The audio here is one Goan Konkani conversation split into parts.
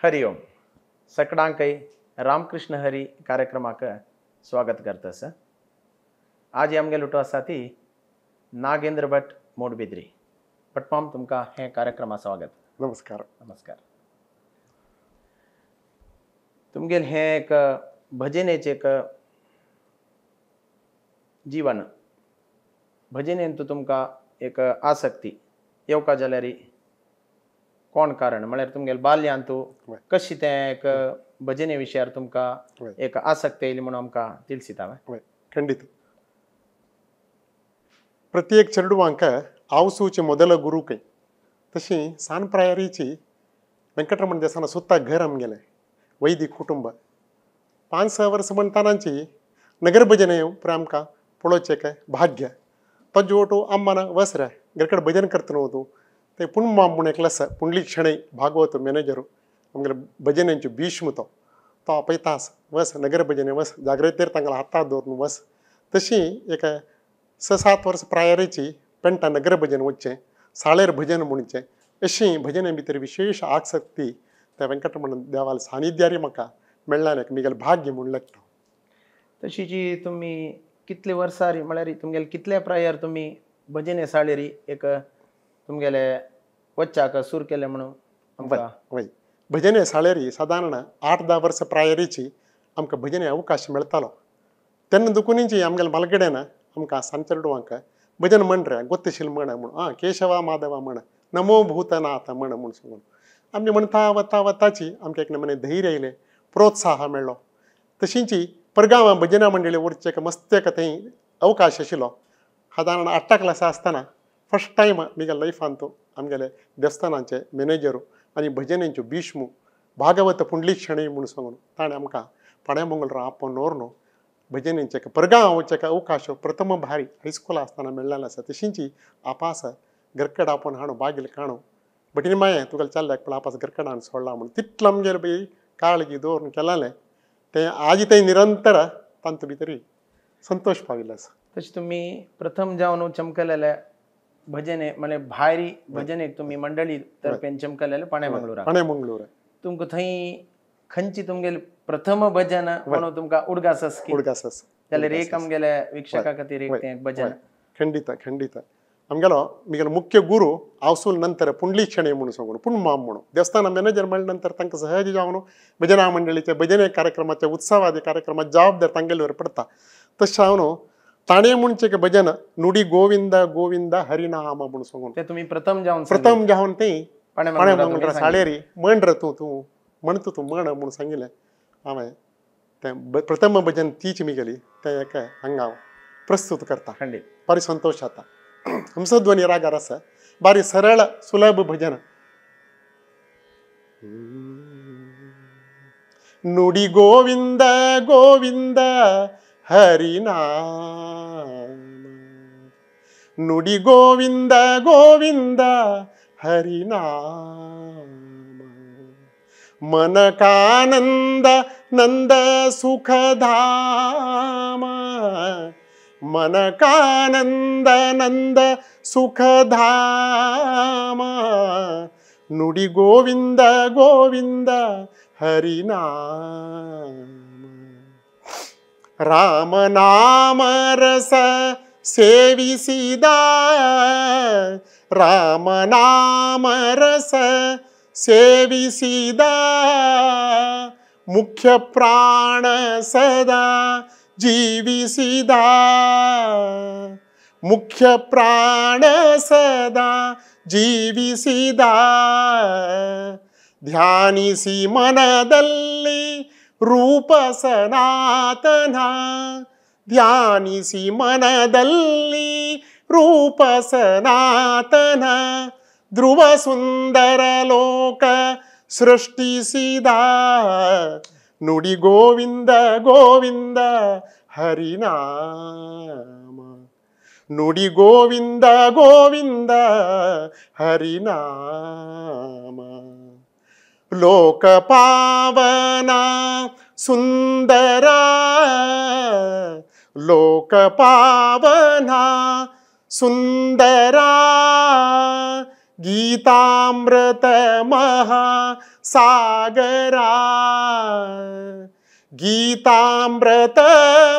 हरि ओम। सकडांकय रामकृष्ण हरी कार्यक्रमाक स्वागत करता सर। आज आमगे लुटो आसा ती नागेंद्र भट मोडबिद्री। भटमाम, तुमकां हे कार्यक्रमा स्वागत। नमस्कार। नमस्कार। तुमगेल हें एक भजनेचें एक जीवन, भजनेन तुमकां एक आसक्ती येवका जाल्यार कोण कारण म्हळ्यार तुमगेले बाल्यांतू कशी तें एक भजने विशयार तुमकां एक आसक्ती येयली म्हणून आमकां तिळसिता? खंडीत। प्रत्येक चेडवांक आवसूचे ಮೊದಲ गुरू खंय तशी सान प्रायरीची वेंकटरमण देसाना सुत्ता घर आमगेलें वैदिक कुटुंब। 5-6 वर्स म्हणटानाची नगर भजने आमकां पळोवचें काय भाग्य। तो ओटो अम्मान वसरे घरकडे भजन करता न्हू तूं ते पुणमाम म्हूण एकलो आसा, पुंडलीक शणै भागवत मॅनेजर आमगेले भजनेंचो भीष्म। तो तो आपयतास वस नगर भजने वस जागृतेर तांगेल्या हातार दवरून वस। तशी एक 6-7 वर्स प्रायरीची पेंटा नगर भजन वचचें, साळेर भजन म्हणचें, अशी भजने भितर विशेष आसक्ती त्या वेंकटरमण देवाल्या सानिध्यारी म्हाका मेळ्ळां एक मिगेलें भाग्य म्हूण लागता। तशी जी तुमी कितले वर्सां म्हळ्यार तुमगेले कितल्या प्रायार तुमी भजने साळेरी एक तुमगेले वच्चाक सूर केले म्हणून आमकां? वय, भजने साळेरी सादारण 8-10 वर्सां प्रायरीची आमकां भजने अवकाश मेळटालो। तेन्ना दुकुनीची आमगेले मालगडेन आमकां सान चेडवांक भजन म्हण रे गोत्तशील म्हण म्हूण, आं केशवा माधवा म्हण, नमो भूतनाथ म्हण म्हूण सांगून आमी म्हणटा वता वताची आमकां एक नमने धैर्य येयलें, प्रोत्साह मेळ्ळो। तशींची परगांवां भजना मंडळी वरचें एक मस्त एक थंय अवकाश आशिल्लो। सादारण 8 क्लासा आसतना फर्स्ट टायम म्हगे लायफांत आमगेले देवस्थानाचे मॅनेजर आनी भजनेंच्यो भीष्म भागवत पुंडलीक शणै म्हूण सांगून ताणें आमकां पाण्यामंगळरा आपोवन व्हरून भजनेंचे परगांव वचचे एक अवकाश प्रथम भारी हायस्कुला आसतना मेळ्ळेलो आसा। तशींची आपास घरकड आपोवन हाडून बागेल काणू भटीन माये तुका चल्ल्याक पण आपास घरकड हाडून सोडला म्हूण तितलो आमगेले पळय काळजी दवरून केलालें तें आज तें निरंतर तांतू भितर संतोश पाविल्लो आसा। तशें तुमी प्रथम जावन चमकलेले भजने म्हळ्यार भायरी भजनेक तुमी मंडळी तर्फेन चमकलेले पाण्यामंगळूरा। पाण्यामंगळूर तुमकां थंय खंयची तुमगेले प्रथम भजन म्हणून तुमकां उडगास आसा? उडगास आसा जाल्यार एक आमगेले वीक्षका खातीर एक तें भजन। खंडीत खंडीत। आमगेलो म्हगेलो मुख्य गुरू आवसूल नंतर पुंडलीक शणै म्हणून सांगून पुणमाम म्हणून देवस्थान मॅनेजर म्हणल्या नंतर तांकां सहज जावन भजना मंडळीचे भजने कार्यक्रमाचे उत्सवादी कार्यक्रमाचे जबाबदार तांगेल्यावर पडटा। तशें हांव ताणें म्हणचें की भजन नुडी गोविंद गोविंद हरिनाम म्हणून सांगून ते तुमी प्रथम जावन प्रथम जावन ती पाण्यामंगळूरा साळेरी म्हण रे तूं तूं म्हणटा तूं म्हण म्हणून सांगिल्लें हांवें तें प्रथम भजन तीच मिगेली तें एक हांगा प्रस्तुत करता। खंडीत बारी संतोश जाता। हंसध्वनी रागार आसा, बारी सरळ सुलभ भजन। नुडी गोविंद गोविंद हरिनाम, नुडी गोविंद गोविंद हरिनाम, मन कानंद नंद सुखधाम, मन कानंद नंद सुखधाम, नुडी गोविंद गोविंद हरिनाम, राम नाम रस सेविसिदा, राम नाम रस सेविसिदा, मुख्य प्राण सदा जीविसिदा, मुख्य प्राण सदा जीविसिदा, ध्यानिसी मनदल्ली रूप सनातन, ध्यानिसी मनदल्ली रूप सनातन, ध्रुव सुंदर लोक सृष्टिसिदा, नुडी गोविंद गोविंद हरिनाम, नुडी गोविंद गोविंद हरिनाम, लोक पावना सुंदरा, लोक पावना सुंदरा, गीतामृत महा सागरा गीतामृत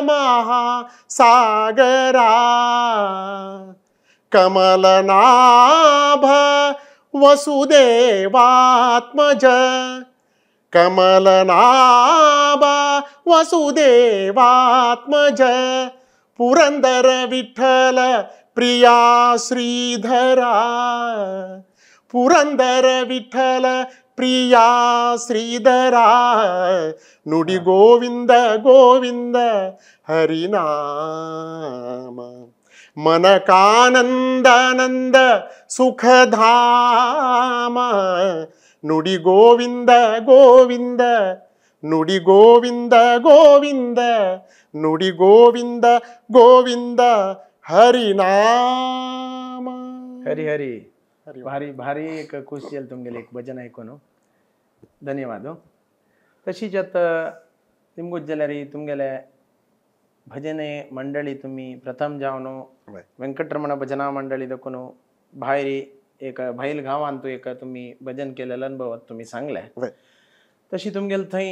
महासागरा कमलनाभ वसुदेवात्मज कमलनाभ वसुदेवात्मज पुरंदर विठ्ठल प्रिया श्रीधरा पुरंदर विठ्ठल प्रिया श्रीधरा नुडी गोविंद गोविंद हरिनाम मनकानंदानंद सुखधाम नुडी गोविंद गोविंद नुडी गोविंद गोविंद नुडी गोविंद गोविंद हरिनाम. हरी हरी. भारी भारी एक खुश जाल तुमगेले एक भजन आयकून. धन्यवाद. तशीच आतां तुमगोच जाल्यार तुमगेले भजने मंडळी तुमी प्रथम जावन वेंकटरमण भजना मंडळी देखून भायर एक भायल गांवांत एक तुमी भजन केलेले अनुभव तुमी सांगले. तशी तुमगेले थंय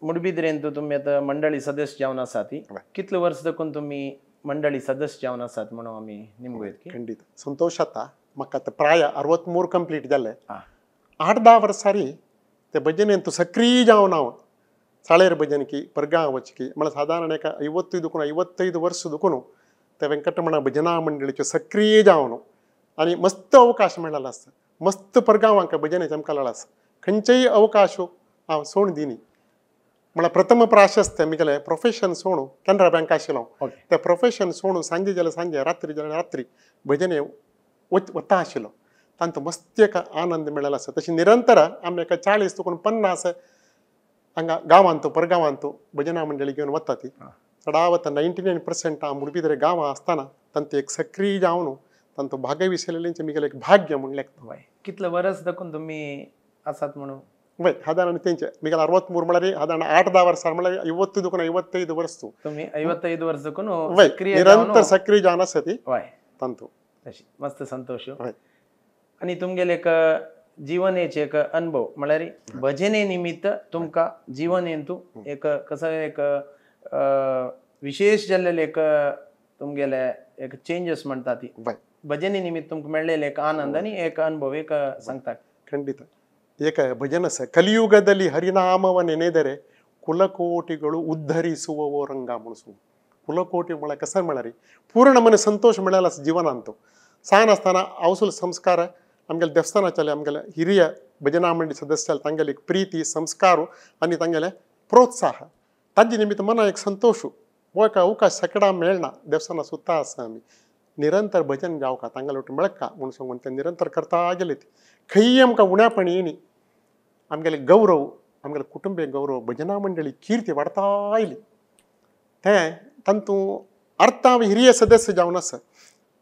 मुडबिद्रेंत तुमी आतां मंडळी सदस्य जावन आसा ती कितले वर्स देखून तुमी मंडळी सदस्य जावन आसात म्हणून आमी निमगोयत की? खंडीत संतोष आतां म्हाका आतां प्राय 63 कंप्लीट जाले. 8-10 वर्सांनी ते भजनेंत सक्रीय जावन हांव साळेर भजन की परगांव वचकी म्हळ्यार सादारण एक 50-55 वर्स दुखून ते वेंकटरमण भजना मंडळीच्यो सक्रीय जावन आनी मस्त अवकाश मेळ्ळो आसा. मस्त परगांवांक भजने चमकालो आसा. खंयचेय अवकाश हांव सोड दिनी. म्हळ्यार प्रथम प्राशस्त्य म्हगेलें प्रोफेशन सोडून कॅनरा बँक आशिल्लो तें प्रोफेशन सोडून सांजे जाल्यार सांजे रात्री जाल्यार रात्री भजने वता आशिल्लो. तांचो मस्त एक आनंद मेळ्ळो आसा. तशें निरंतर आमी एक 40-50 हांगा गांवांत परगांवांत भजना मंडळी घेवन वता ती चडावत 99% हांव मुडबिद्रे गांवां आसतना तांचो एक सक्रीय जावन तांचो भागविशेलेलेंचें म्हगेलें एक भाग्य म्हूण लेखता. कितले वर्स देखून तुमी आसात म्हणून? वय सादारण तेंचे म्हगेलें 63 म्हळ्यार सादारण 8-10 वर्सां म्हळ्यार 50-55 वर्स तुमी 55 वर्स देखून वय निरंतर सक्रीय जावन आसा ती तांतू. तशी मस्त संतोष. आनी तुमगेले एक जीवनेचे एक अनुभव म्हळ्यार भजने निमित्त तुमकां जीवनेंतू एक कसो एक विशेष जाल्लेले एक तुमगेले एक चेंजस म्हणटा ती भजने निमित्त तुमकां मेळ्ळेले एक आनंद आनी एक अनुभव एक सांगता. ಖಂಡಿತ ಏಕ ಭಜನ ಸ ಕಲಿಯುಗದಲ್ಲಿ ಹರಿನಾಮವ ನೆನೆದರೆ ಕುಲಕೋಟಿಗಳು ಉದ್ಧರಿಸುವವೋ ರಂಗ ಮುಣಸು. ಕುಲಕೋಟಿ ಮೊಳ ಕಸ म्हळ्यार पूर्ण मने संतोष मेळ्ळा जीवनांत. सान आसतना आवसूल संस्कार आमगेले देवस्थानाच्याले आमगेले हिरिय भजना मंडळी सदस्य तांगेले एक प्रीती संस्कार आनी तांगेले प्रोत्साह ताजे निमित्त मना एक संतोष हो एक अवकाश सकडा मेळना. देवस्थाना सुद्दां आसा आमी निरंतर भजन जावका तांगेले वटेन मेळका म्हूण सांगून ते निरंतर करता गेले. ती खंय आमकां उण्यापणी येयनी. आमगेले गौरव आमगेले कुटुंबीय गौरव भजना मंडळी कीर्ती वाडता आयली. तें तातूंत अर्थ हांव हिरिय सदस्य जावन आसा.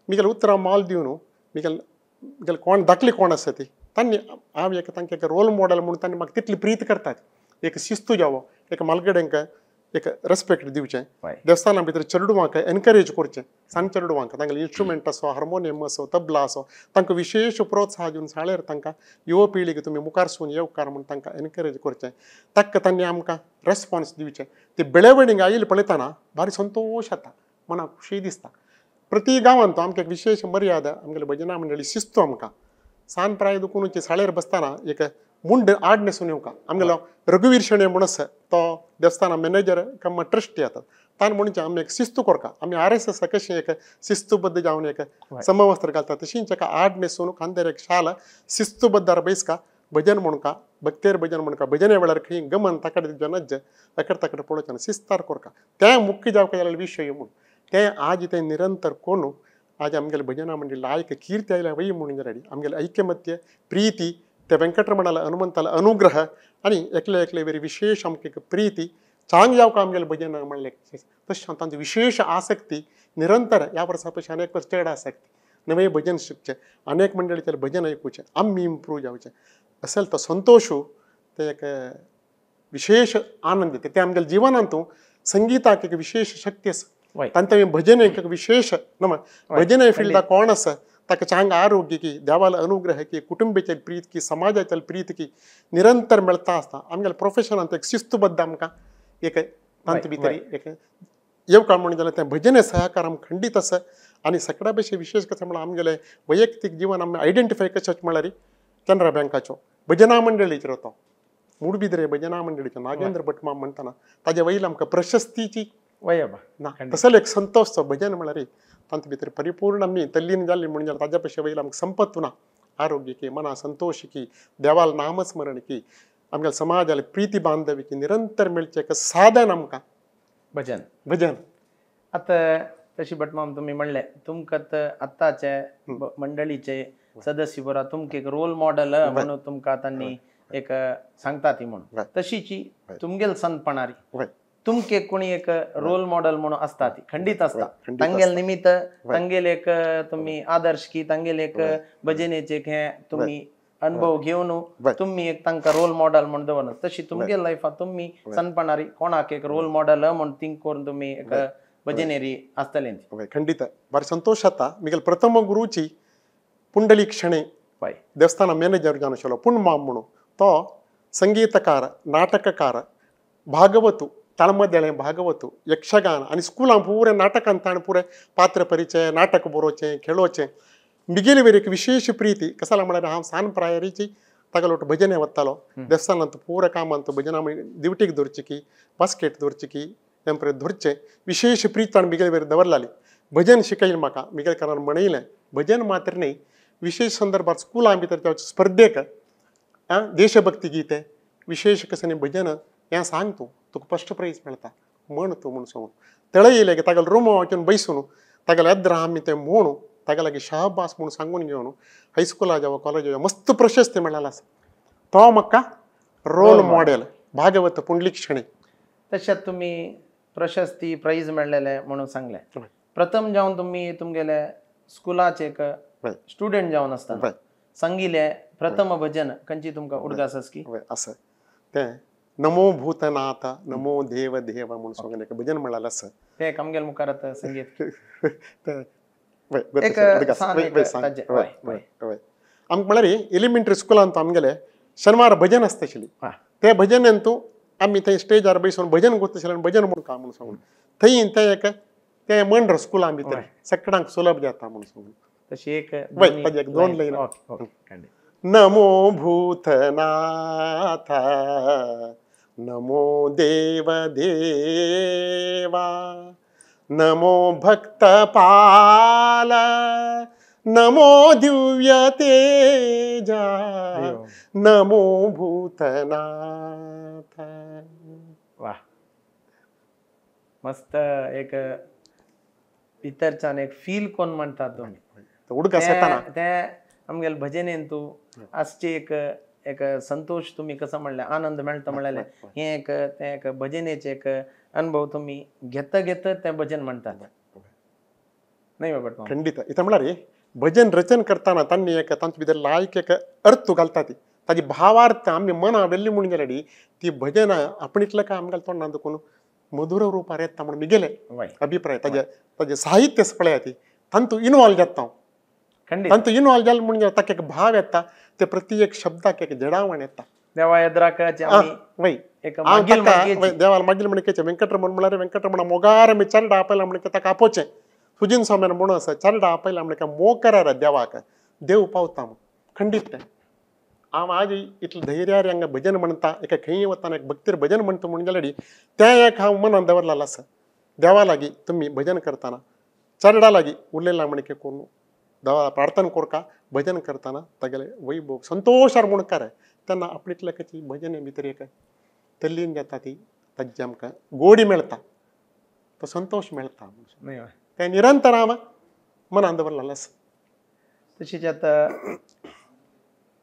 म्हगेलें उतरां मोल दिवन म्हगेलें म्हगेलें कोण धाकली कोण आसा ती तांणी हांव एक तांकां एक रोल मॉडल म्हणून तांणी म्हाका तितली प्रीत करतात. एक शिस्तू जावो एक मालगड्यांक एक रेस्पेक्ट दिवचें देवस्थाना भितर चेडवांक एनकरेज करचें सान चेडवांक तांगेले इन्स्ट्रुमेंट आसो हार्मोनियम आसो तबला आसो तांकां विशेश प्रोत्साह दिवन शाळेर तांकां युवा पिळगे तुमी मुखार सून येवकार म्हूण तांकां एनकरेज करचें. ताका तांणी आमकां रेस्पोन्स दिवचें. ती बेळेवणींग आयिल्ली पळयतना भारी संतोश जाता मनाक खुशी दिसता. प्रति गांवांत आमकां एक विशेश मर्यादा आमगेले भजना मंडळी शिस्तू आमकां सान प्राय दुखून शाळेर बसतना एक मुंड आड न्हेसून येवका. आमगेलो रघुवीर शेणय म्हूण आसा तो देवस्थाना मॅनेजर किंवा ट्रस्टी आसा ताणें म्हणचें आमी एक शिस्तू करका. आमी RSS कशें एक शिस्तूबद्द जावन एक समवस्त्र घालता तशींच एका आड न्हेसून खांद्यार एक शाल शिस्तूबद्दार बैसका भजन म्हणका भक्तेर भजन म्हणका भजने वेळार खंय गमन ताकड जनज अकड ताकड पळोवचें शिस्तार करका. तें मुख्य जावका जाल्यार विशय म्हूण तें आज तें निरंतर कोण आज आमगेले भजना मंडळी लायक कीर्ती आयल्या वय म्हणून जाल्यार आमगेले ऐक्यमत्य प्रीती ते वेंकटरमणाला हनुमंताला अनुग्रह आनी एकले एकले वेरी विशेष आमकां एक प्रीती चांग जावका आमगेले भजन म्हणलें तशें तांची विशेष आसक्ती निरंतर ह्या वर्सा पयशे अनेक वर्स चड आसक्ती नवे भजन शिकचें अनेक मंडळीचें भजन आयकुचें आमी इम्प्रूव जावचें असेल तो संतोश ते एक विशेष आनंद दिता. ते आमगेले जिवनांत संगीताक एक विशेष शक्ती आसा. तांचे भजन एक विशेष नम भजन फिल्डा कोण आसा ताका चांग आरोग्य की देवाल अनुग्रह की कुटुंबेचे प्रीत की समाजाचे प्रीत की निरंतर मेळता आसता. आमगेले प्रोफेशनांत एक शिस्तबद्ध आमकां एक तांत भितर एक येवकार म्हणून जाल्यार तें भजने सहकार आमकां खंडीत आसा. आनी सगळ्या भशेन विशेष कशें म्हळ्यार आमगेलें वैयक्तीक जीवन आमी आयडेंटिफाय कशें म्हळ्यार केनरा बँकाचो भजना मंडळीचेर तो मुडबिद्रे भजना मंडळीचो नागेंद्र भटमाम म्हणटना ताजे वयले आमकां प्रशस्तीची ना तसलो एक संतोष भजन म्हळ्यार तांचे भितर परिपूर्ण आमी तल्लीन जाल्ली म्हणून जाल्यार ताज्या पेक्षा वयले आमकां संपत्त ना आरोग्य की मना संतोष की देवाल नामस्मरण की आमच्या समाजाले प्रिती बांधवी की निरंतर मेळचें एक साधन आमकां भजन. भजन आतां तशी भटमाम तुमी म्हणलें तुमकां आतांचे मंडळीचे सदस्य बरो तुमकां एक रोल मॉडल म्हणून तुमकां तांणी एक सांगता ती म्हणून तशीची तुमगेल संतपणारी तुमके कोणी एक रोल मॉडल म्हणून आसता ती खंडीत आसता तांगेल निमित्त तांगेल एक तुमी आदर्श की तांगेल एक भजनेचे हे तुमी अनुभव घेवन तुमी एक तांकां रोल मॉडल म्हणून दवरना तशी तुमगेल लायफान तुमी सनपणारी कोणाक एक रोल मॉडल म्हणून थिंक करून तुमी एक भजनेरी आसतले. खंडीत बारी संतोष जाता. मिगेल प्रथम गुरुची पुंडलीक शणै देवस्थान मॅनेजर जावन आशिल्लो पुणमाम म्हणून तो संगीतकार नाटककार भागवतू ताळमदेळें भागवतू यक्षगान आनी स्कुलान पुरें नाटकान ताणें पुरें पात्र परिचय नाटक बरोवचें खेळोवचें. मिगेले वयर एक विशेष प्रिती कसाला म्हळ्यार हांव सान प्रायरीची ताका लोट भजने वतालो देवस्थानांत पुरें कामांत भजनां दिवटीक दवरची की बास्केट दवरची की तें धरचें विशेष प्रीत ताणें मिगेले वयर दवरलाली. भजन शिकयलें म्हाका मिगेले कारणान म्हणयलें भजन मात्र न्ही विशेष संदर्भात स्कुलां भितर त्या स्पर्धेक देशभक्ती गीते विशेष कशें भजन हें सांग तूं तुका फर्स्ट प्रायज मेळटा म्हण तूं म्हूण सांगून तळयलें की तागेलो रुमा वचून बैसून तागेले एद्रा आमी तें म्हणू ताका लागीं शाहबास म्हूण सांगून घेवन हायस्कुला जावं कॉलेजा जावं मस्त प्रशस्ती मेळ्ळेलो आसा. तो म्हाका रोल मॉडेल भागवत पुंडलीक शणै. तशेंच तुमी प्रशस्ती प्रायज मेळ्ळेलें म्हणून सांगलें. प्रथम जावन तुमी तुमगेले स्कुलाचे एक स्टुडंट जावन आसतना सांगिल्लें प्रथम भजन खंयची तुमकां उडगास आसा की आसा तें नमो भूतनाथ नमो देव देव म्हूण सांगून एक भजन म्हणलेलें आसा. तें आमगेले मुखार आतां संगीत आमकां म्हळ्यार एलिमेंटरी स्कुलांत आमगेले शनिवार भजन आसता आशिल्ली ते भजनेन तूं आमी थंय स्टेजार बैसून भजन करता आशिल्लें भजन म्हूण का म्हूण सांगून थंय तें एक तें म्हण स्कुलां भितर सगळ्यांक सुलभ जाता म्हूण सांगून तशी एक ताजे एक दोन लायन. नमो भूतनाथ नमो देव देवा नमो भक्तपाल नमो दिव्य तेजा नमो भूतनाथ. वा मस्त एक भितरच्यान एक फील कोण म्हणतात तुमी उडगास येता तें आमगेले भजनेन तूं आसची एक एक संतोष तुमी कसो म्हणलें आनंद मेळटा म्हणलें हें एक तें एक भजनेचें एक अनुभव तुमी घेता घेता तें भजन म्हणटात न्हय बाबा? खंडीत. इतलें म्हळ्यार भजन रचन करतना तांणी एक तांचे भितर लायक एक अर्थ घालता ती ताजी भावार्थ आमी मनां वेल्ली म्हणून जाल्यार ती भजनां आपण इतलें काय आमकां तोंडान दुखून मधुर रुपार येता म्हणून मिगेले अभिप्राय. ताजे ताजे साहित्य पळया ती तांतू इनवॉल्व जाता हांव तांतू इनवॉल्व जालें म्हणून जाल्यार ताका एक भाव येता ते प्रति एक शब्दाक एक जडावण येता. देवा एद्राकाचे वय देवाला मागील म्हणकेचे वेंकटरमण म्हळ्यार वेंकटरमण मोगार आमी चारडा आपयला म्हण ताका आपोवचें सुजीन स्वाम्यान म्हणून आसा चारडा आपयला म्हण मोकरार देवाक देव पावता म्हूण खंडीत तें. हांव आज इतलें धैर्यार हांगा भजन म्हणटा एका खंय वतना एक भक्तीर भजन म्हणटा म्हणून जाल्यार तें एक हांव मनान दवरलेलें आसा. देवा लागीं तुमी भजन करतना चरडा लागीं उरलेला म्हणके कोण देवा प्रार्थना कोरका भजन करतना तागेले वैभव संतोषार म्हणकार तेन्ना आपणें कशी भजन भितर एक तल्लीन जाता ती ताजी आमकां गोडी मेळटा तो संतोष मेळटा तें निरंतर हांव मनान दवरलेलें आसा. तशीच आतां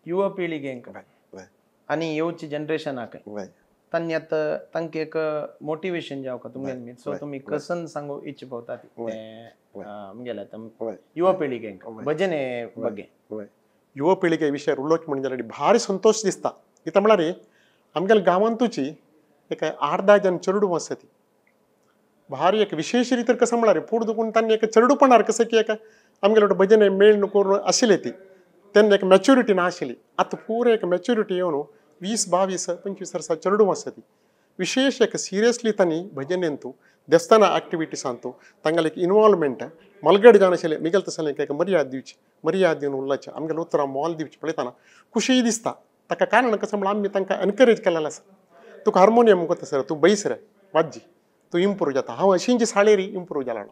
युवा पिळगेंक आनी येवची जनरेशनाक तांणी आतां तांकां एक मोटिवेशन जावका तुमगेले सो तुमी कसन सांगू इच्छ भोवता तें आमगेले आतां युवा पिळगेंक भजने बगे युवा पिळगे विशयार उलोवचें म्हणून जाल्यार भारी संतोष दिसता. कित्याक म्हळ्यार आमगेल्या गांवांतूची एक 8-10 जण चेडूं आसा ती भारी एक विशेष रितीर कसं म्हळ्यार फुड दुखून तांणी एक चेडूपणार कसं की एक आमगेले भजने मेळ्ण करून आशिल्ले ती तेन्ना एक मॅच्युरिटी ना आशिल्ली. आतां पुरो एक मॅच्युरिटी येवन 20 22 25 वर्सां चेडूं आसा ती विशेष एक सिरियसली तांणी भजनेंतू देवस्थाना ऍक्टिविटीसांतू तांगेले एक इनवॉल्वमेंट मलगड जावन आशिल्लें मिगेल तसलें एक मर्याद दिवची मर्याद दिवन उरलाचे आमगेले उतरां मोल दिवची पळयतना खुशीय दिसता. ताका कारण कसं म्हळ्यार आमी तांकां एनकरेज केलेलें आसा. तुका हार्मोनियम कोता सर तूं बैस रे वाज्जी तूं इम्प्रूव जाता. हांव अशींची साळेरी इम्प्रूव जाला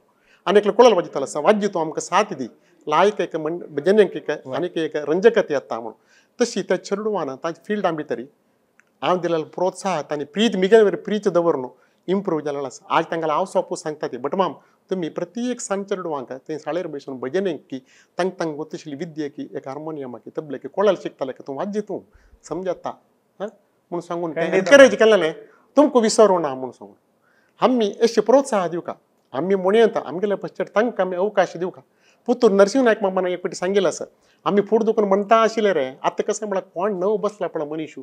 आनी एकलो कुळाल वाजयतालो आसा वाज्जी तूं आमकां साथ दी लायक एक भजनेक एक आनीक एक रंजकत येता म्हणून. तशी त्या चेडवान ताच्या फिल्डां भितरी हांव दिलेलो प्रोत्साह तांणी प्रीत मिगेल वयर प्रीत दवरून इम्प्रूव जालेलो आसा. आज तांकां हांव सोंपू सांगता ती भटमाम तुमी प्रत्येक सांज चेडवांक थंय शाळेर बसून भजनेक की तांक तांक गोतशिल्ली विद्ये की एक हार्मोनियमाक तबले की कोळाल शिकताले की तूं वाज्जी तूं समजता हां म्हणून सांगून एनकरेज केलेलें तुमकां विसरूं ना म्हणून सांगून आमी अशें प्रोत्साह दिवका. आमी म्हणयता आमगेले पश्चात तांकां आमी अवकाश दिवका. पुतूर नरसिंह नायक मामान एक फावटी सांगिल्लें आसा आमी फुड दुखून म्हणटा आशिल्ले रे आतां कसं म्हळ्यार कोण नव बसला पळय मनीश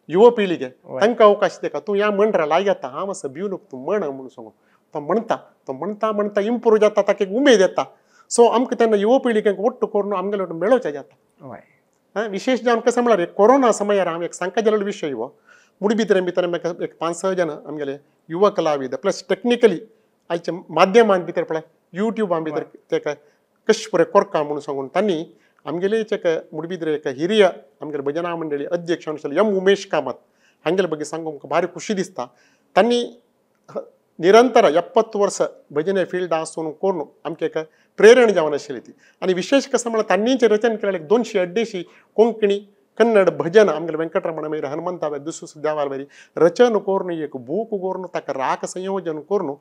युव पिळगे तांकां अवकाश दिका तूं ह्या म्हण रे लायक येता हांव आसा भिवू नको तूं म्हण म्हणून सांगून तो म्हणटा तो म्हणटा म्हणटा इम्प्रूव जाता ताका एक उमेद येता. सो आमकां तेन्ना युव पिळगेक ಒಟ್ಟು करून आमगेले मेळोवचें जाता. हां विशेष जावन कसं म्हळ्यार कोरोना समयार हांव एक सांगका जाल्लो विशय हो मुडबिद्रे भितर एक 5 6 जण आमगेले युव कलाविद प्लस टेक्निकली आयच्या माध्यमान भितर पळय युट्यूबान भितर ते कशें पुरें कोरका म्हणून सांगून तांणी आमगेले एक मुडबिद्रे एक हिरिय आमगेले भजना मंडळी अध्यक्ष आशिल्ले एम उमेश कामत हांगेले ಬಗ್ಗೆ सांगूंक भारी खुशी दिसता. तांणी निरंतर 70 वर्स भजने फिल्ड आसून करून आमकां एक प्रेरणा जावन आशिल्ली ती. आनी विशेष कसं म्हळ्यार तांणी रचन केलें 200 250 कोंकणी कन्नड भजन आमगेले वेंकटरमण मागीर हनुमंता दुसू देवाल बरी रचन करून एक बूक करून ताका राग संयोजन करून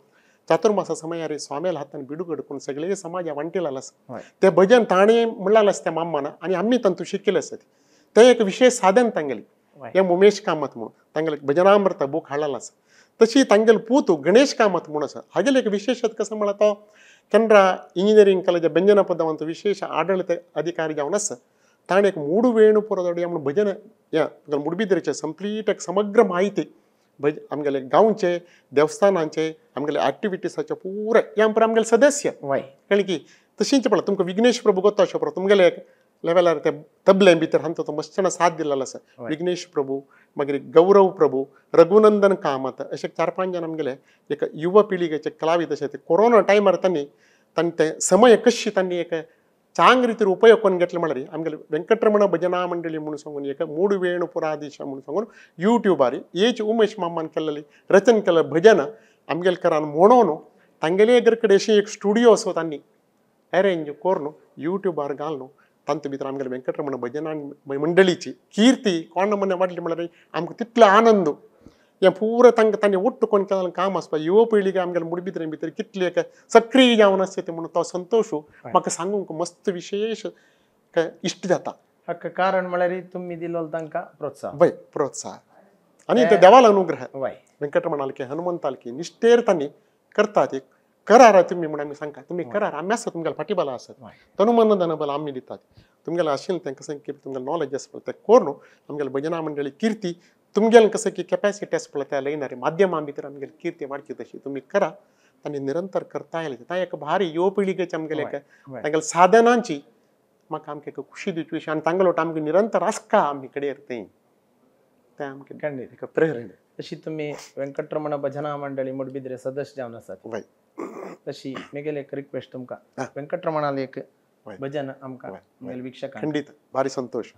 चातुर्मासा समयार स्वाम्याला हातान बिडुगड करून सगळे समाजा वांटिलेलो आसा. ते भजन ताणें म्हणलेलें आसा त्या माम्मान आनी आमी तांतूं शिकिल्लें आसा. तें एक विशेष साधन तांगेलें एम उमेश कामत म्हणून तांगेलें भजनामृत बूक हाडलेलो आसा. तशी तांगेलो पूत गणेश कामत म्हणून आसा हागेलें एक विशेषत कसं म्हळ्यार तो केनरा इंजिनियरींग कॉलेज व्यंजना पदवांत विशेष आडळीत अधिकारी जावन आसा. ताणें एक मूडु वेणुपुरदोडी म्हणून भजन ह्या मुडबिद्रेचें कंप्लीट एक समग्र माहिती भज आमगेले गांवचे देवस्थानांचे आमगेले ऍक्टिविटीसाचे पुरे ह्या पुरो आमगेले सदस्य कळ्ळें की. तशींच पळय तुमकां विघ्नेश प्रभू गोतो अशें पळय तुमगेले एक लेवलार ते तबले भितर हांचो तो मस्तना साथ दिलेलो आसा. विघ्नेश प्रभू मागीर गौरव प्रभू रघुनंदन कामत अशे 4 5 जण आमगेले एक युवा पिळगेचे कलाविद अशे ते कोरोना टायमार तांणी तांणी ते समय कशी तांणी एक चांग रितीर उपयोग करून घेतले म्हळ्यार आमगेले वेंकटरमण भजना मंडळी म्हणून सांगून एक मूड वेणुपुराधीश म्हणून सांगून युट्यूबार एच उमेश मामान केल्लेली रचन केल्लें भजन आमगेले करान म्हणून तांगेले घरा कडेन अशी एक स्टुडियो असो तांणी अरेंज करून युट्यूबार घालून तांचे भितर आमगेले वेंकटरमण भजना मंडळीची कीर्ती कोण म्हण वाडली म्हळ्यार आमकां तितलो आनंद हें पुरो तांकां तांणी ಒಟ್ಟು कोण केलें काम आसपा युव पिळगे आमगेले मुडबिद्रे भितर कितले एक सक्रीय जावन आसता ते म्हणून तो संतोश म्हाका सांगूंक मस्त विशेष इश्ट जाता. हाका कारण म्हळ्यार तुमी दिलो तांकां प्रोत्साह वय प्रोत्साह आनी ते देवालो अनुग्रह वेंकटरमण आलके हनुमंत आलके निश्ठेर तांणी करतात एक करार तुमी म्हणून आमी सांगता तुमी करार आमी आसा तुमगेले फाटीबला आसत तनुमन बल आमी दितात तुमगेलें आशिल्लें तें कसं की तुमगेलें नॉलेज आसा पळय तें करून आमगेले भजना मंडळी कीर्ती तुमगेलें कसं की कॅपॅसिटी आसा पळय त्या लायनार माध्यमां भितर आमगेली कीर्ती वाडची तशी तुमी करा आनी निरंतर करता आयले तां एक भारी युव पिळगेचे आमगेले एक तांगेले साधनांची म्हाका आमकां एक खुशी दिवची विशय आनी तांगेलो आमकां निरंतर आसका आमी कडेन थंय तें आमकां एक प्रेरणा. तशी तुमी वेंकटरमण भजना मंडळी मुडबिद्रे सदस्य जावन आसात तशी मेगेले एक रिक्वेस्ट तुमकां वेंकटरमणाले एक भजन आमकां वीक्षक खंडीत भारी संतोष.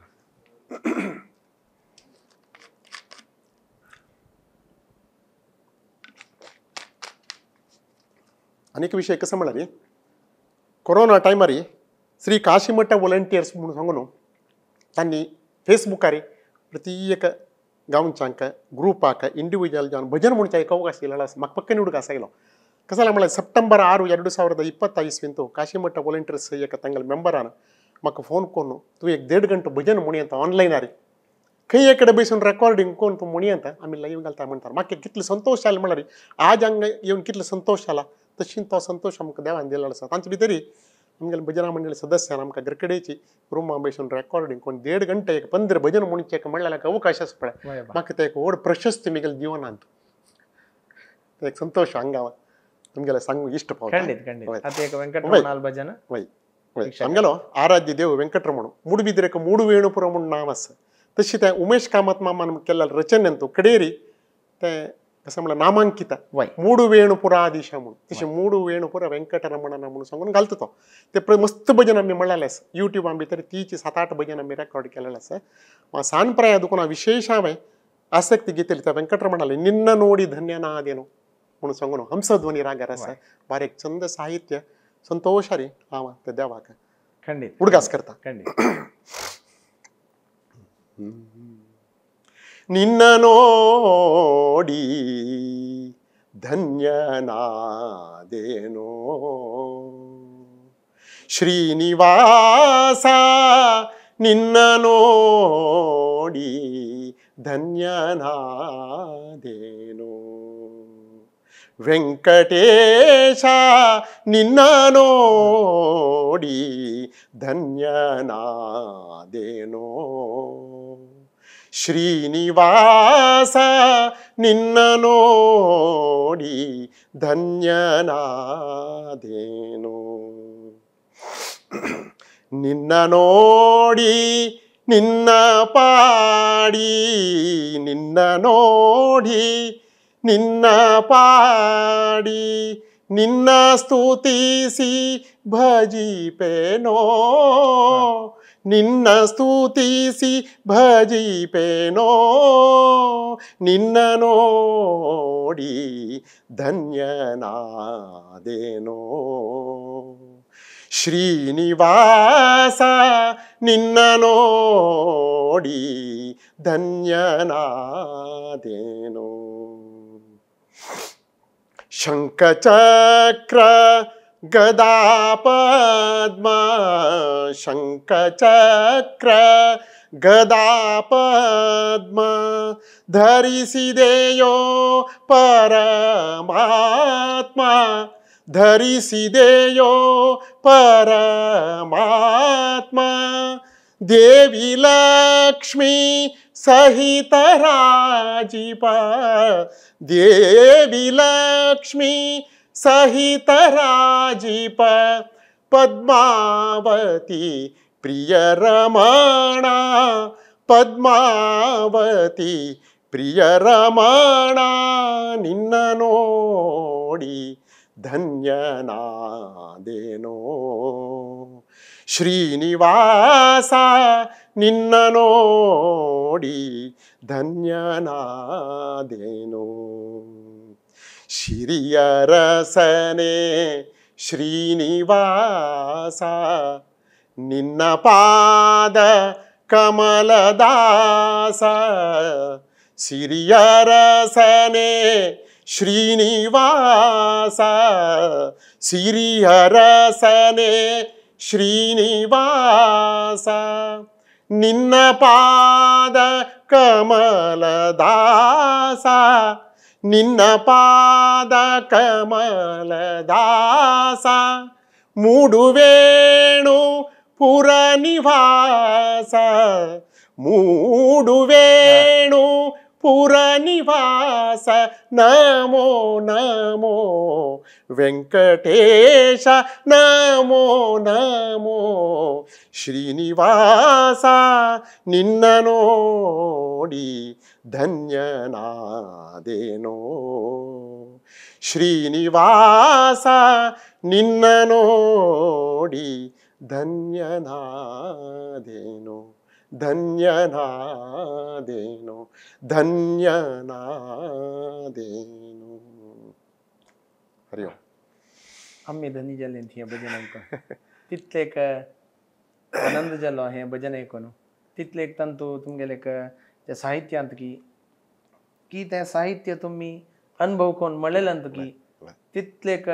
आनीक विशय कसं म्हळ्यार कोरोना टायमार श्री काशीमठ वॉलंटियर्स म्हणून सांगून तांणी फेसबुकार प्रत्येक गांवच्यांक ग्रुपाक इंडिविज्युअल जावन भजन म्हणचे एक अवकाश दिलेलो आसा. म्हाका पक्क निवडूंक आसा आयलो कसं म्हळ्यार सप्टेंबर 6 2020 इस्वींत काशीमठ वॉलंटियर्स एक तांगेले मेंबरान म्हाका फोन करून तूं एक 1.5 घंटो भजन म्हणयता ऑनलायनार खंय एक कडेन बसून रेकॉर्डिंग करून तूं म्हणयता आमी लायव्ह घालता म्हणटा. म्हाका कितलो संतोश जालो म्हळ्यार आज हांगा येवन कितलो संतोश जाला तशी तो संतोश आमकां देवान दिलेलो आसा. तांचे भितरी आमगेले भजना मंडळी सदस्यान आमकां घरकडेची रुमा बसून रेकॉर्डिंग करून 1.5 घंटे एक 15 भजन म्हणचे एक म्हणल्यार अवकाश आसा पळय म्हाका ते एक व्हड प्रशस्ती म्हगेल्या जिवनांत ते एक संतोश हांगा. तुमगेले सांगू इश्ट पावता. खंडित खंडित आतां एक वेंकटरमणाल भजन वय वय आमगेलो आराध्य देव वेंकटरमण ಮೂಡುಬಿದಿರೆಕ ಮೂಡು ವೇಣುಪುರ म्हूण नांव आसा. तशी तें उमेश कामत मामान केल्ल्या रचनेन तो कडेरी तें कसं म्हणल्यार नामांकित मूडु वेणुपुराधीश म्हणून तशें मूडु वेणुपुर वेंकटरमण म्हणून सांगून घालता तो ते मस्त भजन आमी म्हणलेलें आसा. युट्यूबान भितर तीची 7-8 भजन आमी रेकॉर्ड केलेलें आसा. सान प्राया दुखून विशेष हांवें आसक्ती घेतली त्या वेंकटरमणाले निन्न नोडी धन्यनादेनो म्हणून सांगून हंसध्वनी रागार आसा. बारीक चंद साहित्य संतोषारी हांव त्या देवाक खंडित उडगास करता. खंडित. ನಿನ್ನ ನೋಡಿ ಧನ್ಯನಾದೇನೋ ಶ್ರೀನಿವಾಸ, ನಿನ್ನ ನೋಡಿ ಧನ್ಯನಾದೇನೋ ವೆಂಕಟೇಶ, ನಿನ್ನ ನೋಡಿ ಧನ್ಯನಾದೇನೋ ಶ್ರೀನಿವಾಸ, ನಿನ್ನ ನೋಡಿ ಧನ್ಯನಾದೇನೋ. ನಿನ್ನ ನೋಡಿ ನಿನ್ನ ಪಾಡಿ, ನಿನ್ನ ನೋಡಿ ನಿನ್ನ ಪಾಡಿ, ನಿನ್ನ ಸ್ತುತಿಸಿ ಭಜಿಪೇನೋ, ನಿನ್ನ ಸ್ತುತಿಸಿ ಭಜಿಪೇನೋ, ನಿನ್ನ ನೋಡಿ ಧನ್ಯನಾದೇನೋ ಶ್ರೀನಿವಾಸ, ನಿನ್ನ ನೋಡಿ ಧನ್ಯನಾದೇನೋ. ಶಂಖಚಕ್ರ ಗದಾ ಪದ್ಮ, ಶಂಖಚಕ್ರ ಗದಾ ಪದ್ಮ ಧರಿಸಿದೆಯೋ ಪರಮಾತ್ಮ, ಧರಿಸಿದೆಯೋ ಪರಮಾತ್ಮ, ದೇವಿ ಲಕ್ಷ್ಮೀ ಸಹಿತ ರಾಜೀಪ, ದೇವಿ ಲಕ್ಷ್ಮೀ ಸಹಿತ ರಾಜೀಪ, ಪದ್ಮಾವತಿ ಪ್ರಿಯ ರಮಣ, ಪದ್ಮಾವತಿ ಪ್ರಿಯ ರಮಣ, ನಿನ್ನ ನೋಡಿ ಧನ್ಯನಾದೇನೋ ಶ್ರೀನಿವಾಸ, ನಿನ್ನ ನೋಡಿ ಧನ್ಯನಾದೇನೋ. ಶಿರಿಯರಸನೆ ಶ್ರೀನಿವಾಸ, ನಿನ್ನ ಪಾದ ಕಮಲದಾಸ, ಸಿರಿಯರಸನೆ ಶ್ರೀನಿವಾಸ, ಸಿರಿಯರಸನೆ ಶ್ರೀನಿವಾಸ, ನಿನ್ನ ಪಾದ ಕಮಲದಾಸ, ನಿನ್ನ ಪಾದ ಕಮಲದಾಸ, ಮೂಡುವೇಣು ಪುರ ನಿವಾಸ, ಮೂಡುವೇಣು ಪುರ ನಿವಾಸ, ನಮೋ ನಮೋ ವೆಂಕಟೇಶ, ನಮೋ ನಮೋ ಶ್ರೀನಿವಾಸ, ನಿನ್ನ ನೋಡಿ ಧನ್ಯನಾದೇನೋ ಶ್ರೀನಿವಾಸ, ನಿನ್ನ ನೋಡಿ ಧನ್ಯನಾದೇನೋ, ಧನ್ಯನಾದೇನೋ, ಧನ್ಯನಾದೇನೋ. हरि ओम. आमी धनी जाले हें भजन आमकां तितलें एक आनंद जालो हें भजन आयकून. तितलें एक तांतू तुमगेलें एक त्या साहित्यांत की की तें साहित्य तुमी अनुभव कोण म्हणलें की तितलें एक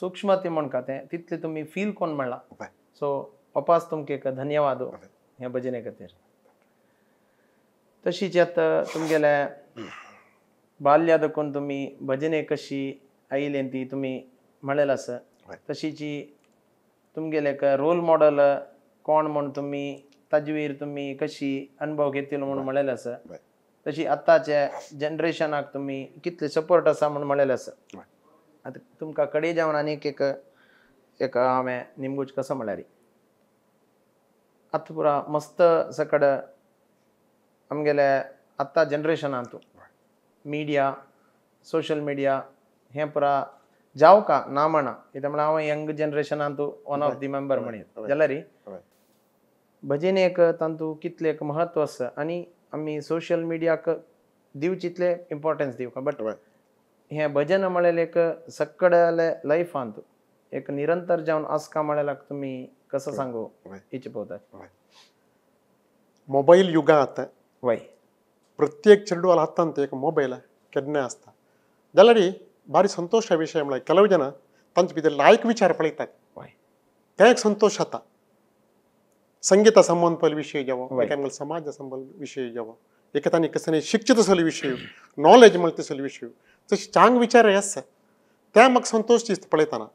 सूक्ष्मते म्हणका तें तितलें तुमी फील कोण म्हणलां. सो पपास तुमकां एक धन्यवाद ह्या भजने खातीर. तशीच आतां तुमगेलें बाल्या दाखोवन तुमी भजने कशी आयिल्ली ती तुमी म्हणलें आसा. तशीची तुमगेलें एक रोल मॉडल कोण म्हूण तुमी ताजे वयर तुमी कशी अनुभव घेतिलो म्हूण म्हणलें आसा. तशी आतांच्या जनरेशनाक तुमी कितले सपोर्ट आसा म्हूण म्हणलें आसा. आतां तुमकां कडे जावन आनीक एक एक हांवें निमगूच कसो म्हळ्यार आतां पुरा मस्त सकड आमगेले आतां जनरेशनांतू मिडिया सोशल मिडिया हें पुरा जावका ना म्हणा कित्याक म्हळ्यार हांव यंग जनरेशनांतू वन ऑफ the member म्हणयत जाल्यार भजनेक तांतू कितलें एक म्हत्व आसा आनी आमी सोशल मिडियाक दिवचितले इम्पॉर्टन्स दिवका बट हें भजन म्हळ्यार एक सक्कड्याले लायफांत एक निरंतर जावन आसका म्हळ्यार तुमी कसो सांगू इच्छा पळोवतात. मोबायल युगांत वय प्रत्येक चेडवाला हातांत एक मोबायल केन्नाय आसता जाल्यार भारी संतोशा विशय म्हळ्यार ಕೆಲವು जन तांचे भितर लायक विचार पळयतात ते एक संतोश जाता. संगीता संबंद पळय विशय जावो, एकामेकां समाजा संबंद विशय जावो, एक तांणी कसले शिक्षित असले विशय, नॉलेज मेळटा तसले विशय, तशे चांग विचार आसा ते म्हाका संतोश दिसता पळयतना.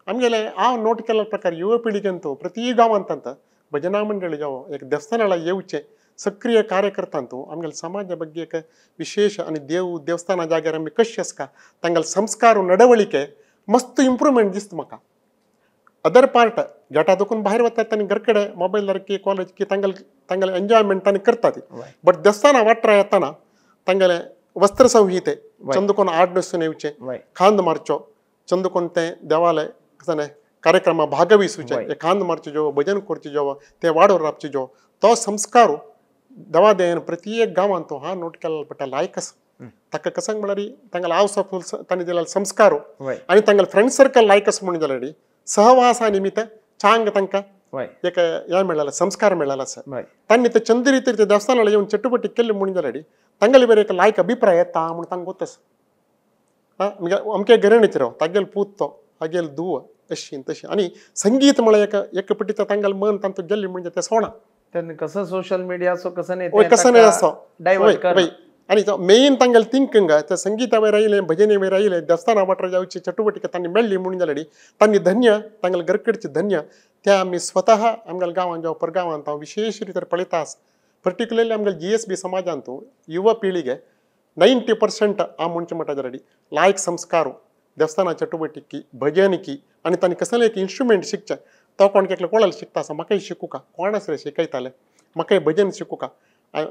आमगेले हांव नोट केल्ल्या प्रकार युवा पिळगेंत प्रति गांवांत भजना मंडळी जावो एक देवस्थानाला येवचें सक्रिय कार्यकर्तांतू आमगेले समाजा ಬಗ್ಗೆ एक विशेष आनी देव देवस्थाना जाग्यार आमी कशें आसता तांगेले संस्कार नडवळिके मस्त इम्प्रुवमेंट दिसता म्हाका. अदर पार्ट गेटा दुखून भायर वतात तांणी घरकडे मोबायलार की कॉलेज की तांगेले तांगेले एन्जॉयमेंट तांणी करतात बट देवस्थाना वाटरा येतना तांगेले वस्त्र संहिते चंदकोन आड न्हेसून येवचें, खांद मारचो, चंदकोन तें देवालय कशें कार्यक्रमा भागविसूचें, खांद मारचो जो भजन करचें जो तें वाडोर राबचें जो तो संस्कार देवादयेन प्रत्येक गांवांत तो हा नोट केल्लो पडटा लायक आसा. ताका कसंग म्हळ्यार तांगेले हावस ऑफ तांणी दिलेलो संस्कार आनी तांगेले फ्रेंड सर्कल लायक आसा म्हणून जाल्यार सहवासा निमित्त चांग तांकां एक हें मेळ्ळें संस्कार मेळ्ळेलो आसा. तांणी ते चंद रितीर ते देवस्थानाला येवन चटुवटी केल्ली म्हणून जाल्यार तांगेले बरें एक लायक अभिप्राय येता म्हूण तांकां गोत आसा. अमके घराण्याचेर राव तागेलो पूत तो तागेलो धूव अशी तशी आनी संगीत म्हळ्यार एक एक पटी तांगेलें मन तांतूत गेल्लें म्हणजे तें सोणा कसं सोशल मिडियाचो कसं नाही कसं नाही असो डायवर्ट कर आनी मेन तांगेले थिंकिंग ते संगीता वयर आयलें भजने वयर आयलें देवस्थाना वाठार जावची चटुवटिका तांणी मेळ्ळी म्हणून जाल्यार तांणी धन्य तांगेले घरकडचे धन्य ते आमी स्वतः आमगेल्या गांवांत जावं परगांवांत हांव विशेश रितीर पळयता आसा. पर्टिक्युलरली आमगेले GSB समाजांत युवा पिळगे 90% हांव म्हणचें म्हणटा जाल्यार लायक संस्कार देवस्थाना चटुवटिकी भजनकी आनी तांणी कसलें एक इन्स्ट्रुमेंट शिकचें तो कोण एकले कोणाला शिकता आसा म्हाकाय शिकूका कोण आसले शिकयताले म्हाकाय भजन शिकूका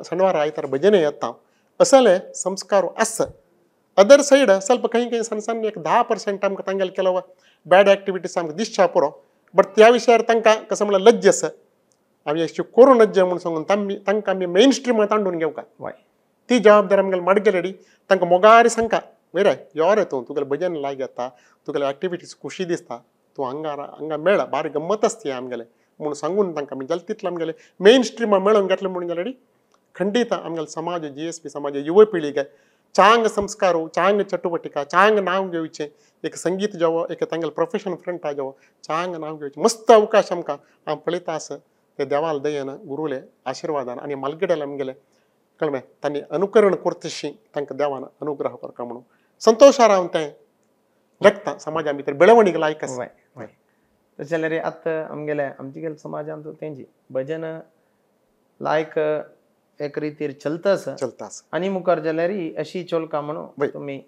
शनिवार आयतार भजन येता असले संस्कार आसा. अदर सायड ಸ್ವಲ್ಪ खंय खंय सण सण एक 10% आमकां तांगेले ಕೆಲವು बॅड एक्टिविटीज आमकां दिसच्या पुरो बट त्या विशयार तांकां कसं म्हळ्यार लज्ज आसा आमी अशी करूं लज्ज म्हणून सांगून तांकां आमी मेन स्ट्रीमांत हाडून घेवका ती जबाबदारी आमगेले माडगेलेडी तांकां मोगारी सांगका वयर यो रे तूं तुगेलें भजन लायक येता तुगेले एक्टिविटीज खुशी दिसता तूं हांगा हांगा मेळ बारी गम्मत आसती आमगेले म्हणून सांगून तांकां आमी जालें तितलें आमगेले मेन स्ट्रीमा मेळोवन घेतलें म्हणून जाल्यार खंडीत आमगेले समाज GSB समाज युवा पिळगे चांग संस्कार चांग चटुवटिका चांग नांव घेवचें एक संगीत जावो एक तांगेले प्रोफेशन फ्रंट जावो चांग नांव घेवचें मस्त अवकाश आमकां हांव पळयता आसा ते देवाल दयेन गुरुले आशिर्वादान आनी मालगड्याले आमगेले कळ्ळें तांणी अनुकरण करतशी तांकां देवान अनुग्रह करता म्हणून संतोशार हांव तें लेखता समाजा भितर बेळवणीक लायक आसा. तशें जाल्यार आतां आमगेले आमचे समाजांत तेंची भजन लायक एक रितीर चलता आसा चलता आसा आनी मुखार जाल्यार अशी चोलका म्हणून तुमी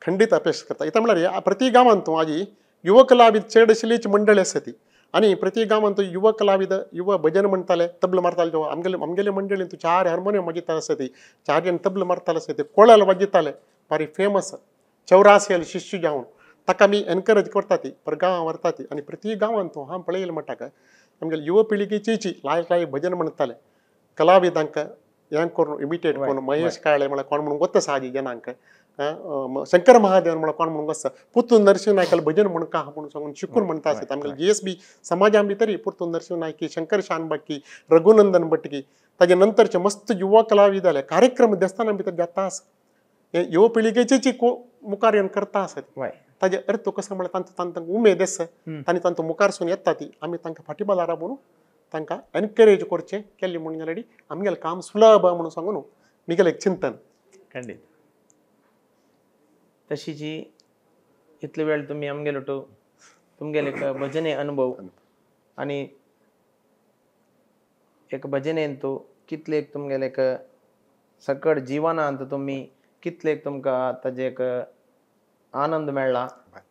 खंडीत अपेक्षा करता. इतलें म्हळ्यार प्रति गांवांत आजी युव कलाविद चड आशिल्लीच मंडळी आसा ती आनी प्रति गांवांत युव कलाविद युव भजन म्हणटाले तबल मारताले जो आमगेले आमगेले मंडळीन 4 हार्मोनियम वाजयताले आसा ती 4 जाण तबल मारताले आसा ते कोळाल वाजयताले बारी फेमस 84 शिष्य जावन ताका आमी एनकरेज करता ती परगांवां व्हरता ती आनी प्रति गांवांत हांव पळयलें म्हणटा काय आमगेले युव पिळगेची लायक लायक भजन म्हणटाले कलाविदांक हें करून इमिटेट करून महेश काळे म्हळ्यार कोण म्हणून गोत आसा आजी जनांक शंकर महादेवन म्हळ्यार कोण म्हणून आसा पुतून नरसिंह नायकाले भजन म्हणका म्हणून सांगून शिकून म्हणटा आसता. आमगेले GSB समाजा भितरय पुतून नरसिंह नायकी शंकर शानबाकी रघुनंदन भटकी ताजे नंतरचे मस्त युवा कलाविदाले कार्यक्रम देवस्थाना भितर जाता आसा हे युवा पिळगेची मुखार येवन करता आसत ताजे अर्थ कसो म्हळ्यार तांचो तांकां उमेद आसा आनी तांचो मुखारसून येता ती आमी तांकां फाटीबलार राबून तांकां एनकरेज करचें केल्लें म्हणून जाल्यार आमगेलें काम सुलभ म्हणून सांगून म्हगेलें एक चिंतन. खंडीत तशीची इतले वेळ तुमी आमगेलो टू तुमगेले एक भजने अनुभव आनी एक भजनेन तूं कितले एक तुमगेले एक सकट जिवनांत तुमी कितले एक तुमकां ताजे एक आनंद मेळ्ळा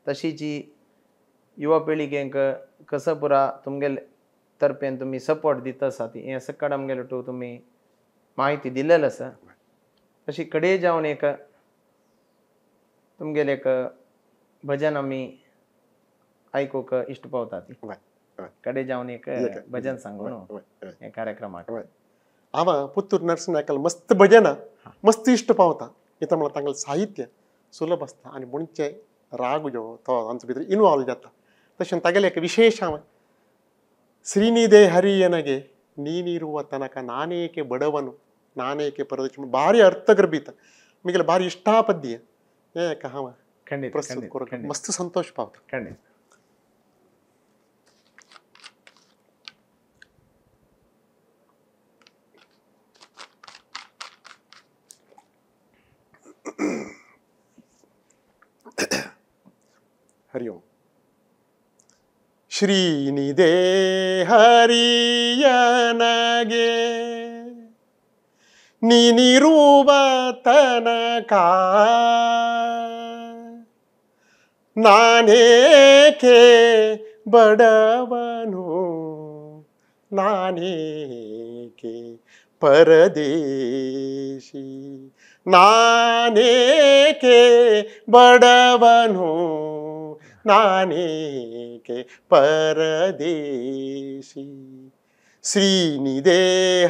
तशीची युवा पिळगेंक कसं पुरा तुमगेले तर्फेन तुमी सपोर्ट दित आसा ती हें सकाळ आमगेले टू तुमी माहिती दिलेली आसा. तशी कडे जावन एक तुमगेले एक भजन आमी आयकूंक इश्ट पावता ती कडे जावन एक भजन सांगू न्हू हे कार्यक्रमाक. हांव पुत्तूर नरसिंह नायकाल मस्त भजन मस्त इश्ट पावता इतलें म्हळ्यार तांगेलें साहित्य सुलभ आसता आनी म्हणचे राग जो तो आमचे भितर इनवॉल्व जाता. तशें तागेलें एक विशेश हांव ಶ್ರೀನಿಧೇ ಹರಿಯನಗೆ ನೀನಿರುವ ತನಕ ನಾನೇಕೆ ಬಡವನು ನಾನೇಕೆ ಪರದೇಶ ಭಾರಿ ಅರ್ಥಗರ್ಭಿತ ಮಿಗಲ ಭಾರಿ ಇಷ್ಟಾಪದ್ಯ ಏಕ ಹಾವ ಖಂಡಿತ ಪ್ರಸ್ತುತ ಕೊರಕ ಮಸ್ತ್ ಸಂತೋಷ ಪಾವತ. ಖಂಡಿತ. ಹರಿ ಓಂ. ಶ್ರೀನಿಧೇ ಹರಿಯನಗೆ ನೀನಿರುವ ತನಕ ನಾನೇಕೆ ಬಡವನು ನಾನೇಕೆ ಪರದೇಶಿ ನಾನೇಕೆ ಬಡವನು ನಾನೇಕೆ ಪರದೇಶಿ ಶ್ರೀನಿಧೇ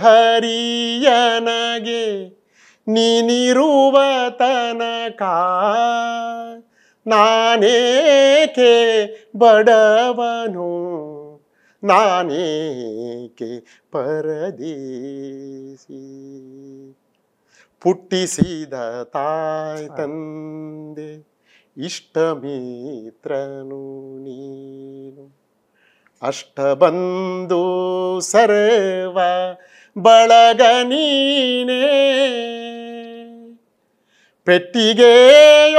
ಹರಿಯನಗೆ ನೀನಿರುವ ತನಕ ನಾನೇಕೆ ಬಡವನು ನಾನೇಕೆ ಪರದೇಶಿ ಪುಟ್ಟಿಸಿದ ತಾಯ್ ತಂದೆ ಇಷ್ಟ ಮಿತ್ರನು ನೀನು ಅಷ್ಟಬಂಧು ಸರ್ವ ಬಳಗ ನೀನೇ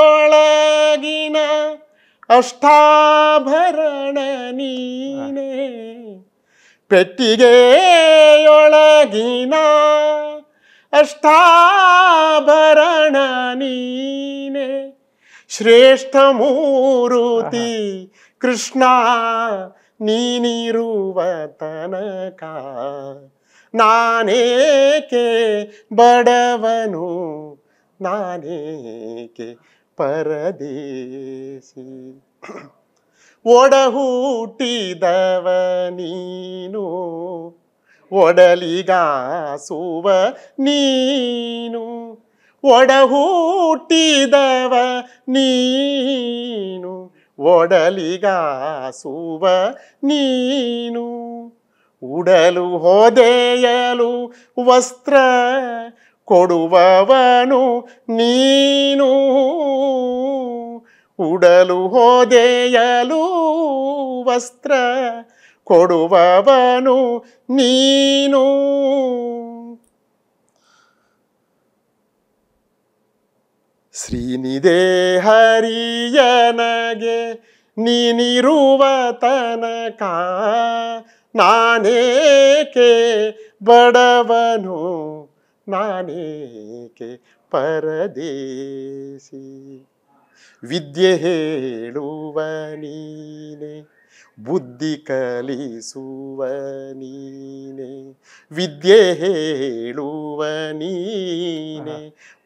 ಪೆಟ್ಟಿಗೆಯೊಳಗಿನ ಅಷ್ಟಾಭರಣ ನೀನೇ ಪೆಟ್ಟಿಗೆಯೊಳಗಿನ ಅಷ್ಟಾಭರಣ ನೀನೇ ಶ್ರೇಷ್ಠ ಮೂರುತಿ ಕೃಷ್ಣ ನೀನಿರುವ ತನಕ ನಾನೇಕೆ ಬಡವನು ನಾನೇಕೆ ಪರದೇಶಿ ಒಡಹುಟ್ಟಿದವ ನೀನು ಒಡಲಿಗಾಸುವ ನೀನು ಒಡಹುಟ್ಟಿದವ ನೀನು ಒಡಲಿಗಾಸುವ ನೀನು ಉಡಲು ಹೊದೆಯಲು ವಸ್ತ್ರ ಕೊಡುವವನು ನೀನು ಉಡಲು ಹೊದೆಯಲು ವಸ್ತ್ರ ಕೊಡುವವನು ನೀನು ಶ್ರೀನಿಧೇ ಹರಿಯನಗೆ ನೀನಿರುವ ತನಕ ನಾನೇಕೆ ಬಡವನು ನಾನೇಕೆ ಪರದೇಶಿ ವಿದ್ಯೆ ಹೇಳುವ ನೀನೆ ಬುದ್ಧಿ ಕಲಿಸುವ ನೀನೆ ವಿದ್ಯೆ ಹೇಳುವ ನೀನೆ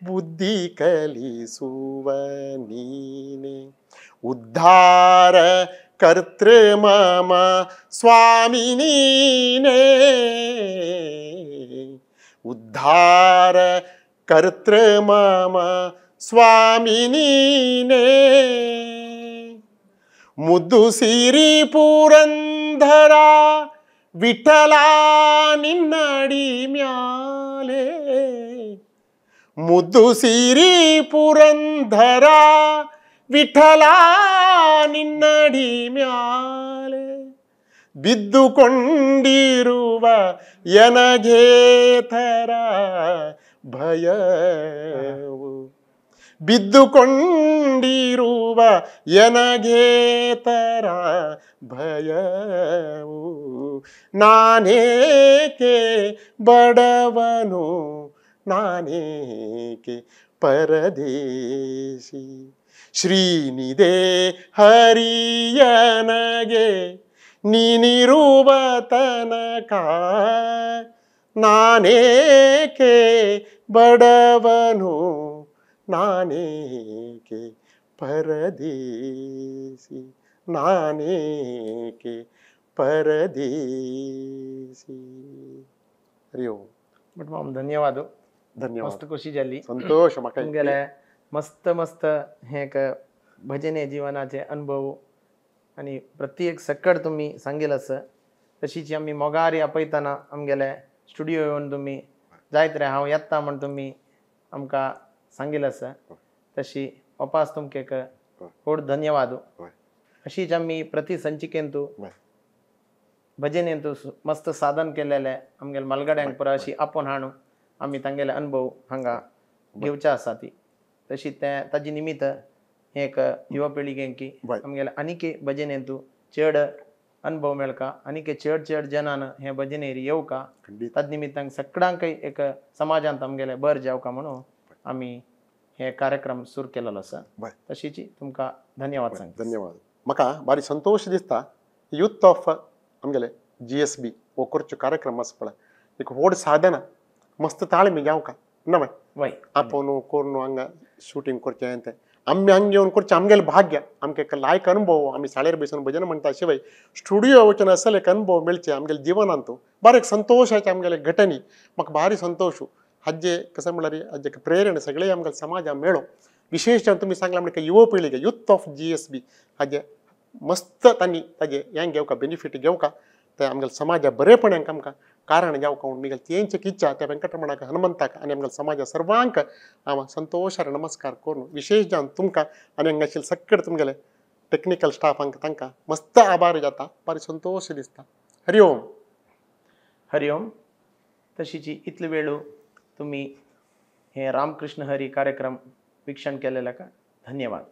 ಬುದ್ಧಿ ಕಲಿಸುವ ನೀನೆ ಉದ್ಧಾರ ಕರ್ತೃ ಮಮ ಸ್ವಾಮಿ ನೀನೆ ಉದ್ಧಾರ ಕರ್ತೃ ಮಮ ಸ್ವಾಮಿ ನೀನೆ ಮುದ್ದು ಸಿರಿ ಪುರಂದರ ವಿಠಲ ನಿನ್ನಡಿ ಮ್ಯಾಲೆ ಮುದ್ದು ಸಿರಿ ಪುರಂದರ ವಿಠಲ ನಿನ್ನಡಿ ಮ್ಯಾಲೆ ಬಿದ್ದುಕೊಂಡಿರುವ ಎನಗೇತರ ಭಯವು ಬಿದ್ದುಕೊಂಡಿರುವ ಎನಗೇತರ ಭಯವು ನಾನೇಕೆ ಬಡವನು ನಾನೇಕೆ ಪರದೇಶಿ ಶ್ರೀನಿದೆ ಹರಿಯನಗೆ ನೀನಿರುವ ತನಕ ನಾನೇಕೆ ಬಡವನು ನಾನೇಕೆ ಪರದೇಸಿ ನಾನೇಕೆ ಪರದೇಸಿ. ಹರಿ ಓಂ. ಬಟ್ ಮಾಮ್ ಧನ್ಯವಾದ. धन्यवाद. मस्त खुशी जाली, संतोष. म्हाका तुमगेले मस्त मस्त हे एक भजने जीवनाचे अनुभव आनी प्रत्येक सकट तुमी सांगेल आसा. तशीच आमी मोगारी आपयतना आमगेले स्टुडियो येवन तुमी जायत रे हांव येता म्हण तुमी आमकां सांगेल आसा. तशी ओपास तुमकां एक व्हड धन्यवाद. अशीच आमी प्रति संचिकेंतू भजनेंतू मस्त साधन केलेले आमगेले मालगड्यांक पुरा अशी आपोवन हाडून आमी तांगेले अनुभव हांगा घेवचे आसा ती. तशी तें ताजी निमित्त हे एक युवा पिळगेंकी आमगेले आनीक भजनेंतू चड अनुभव मेळका, आनीक चड चड जनान हे भजनेर येवका, ताज निमित्तान सगळ्यांकय एक समाजांत आमगेले बर जावका म्हणून आमी हे कार्यक्रम सुरू केलेलो आसा. तशीच तुमकां धन्यवाद सांगता. धन्यवाद. म्हाका भारी संतोश दिसता युथ ऑफ आमगेले GSB हो करचो कार्यक्रम आसा पळय, एक व्हड साधना मस्त ताळमी घेवका नवें वय आपोवन करून हांगा शुटींग करचें तें आमी हांगा येवन करचें आमगेलें भाग्य, आमकां एक लायक अनुभव. आमी शाळेर बसून भजन म्हणटा शिवाय स्टुडियो वचून असल एक अनुभव मेळचे आमगेले जिवनांत. बारीक एक संतोशाचे आमगेले घटनी म्हाका भारी संतोश. हाजे कसं म्हणल्यार हाजे एक प्रेरणा सगळे आमगेले समाजाक मेळो. विशेष तुमी सांगलां म्हणल्यार युवा पिळगे युथ ऑफ GSB हाजे मस्त तांणी ताजे हें घेवका बेनिफीट घेवका ते आमगेले समाजा बरेपणाक आमकां कारण जावका म्हूण मिगेल तेंची इच्छा त्या वेंकटरमणाक हनुमंताक आनी आमगेले समाजा सर्वांक हांव संतोशार नमस्कार करून विशेष जावन तुमकां आनी हांगा आशिल्ले सगळे तुमगेले टेक्निकल स्टाफांक तांकां मस्त आभार जाता, भारी संतोश दिसता. हरि ओम. हरि ओम. तशीची इतले वेळू तुमी हे रामकृष्ण हरी कार्यक्रम वीक्षण केलेला का धन्यवाद.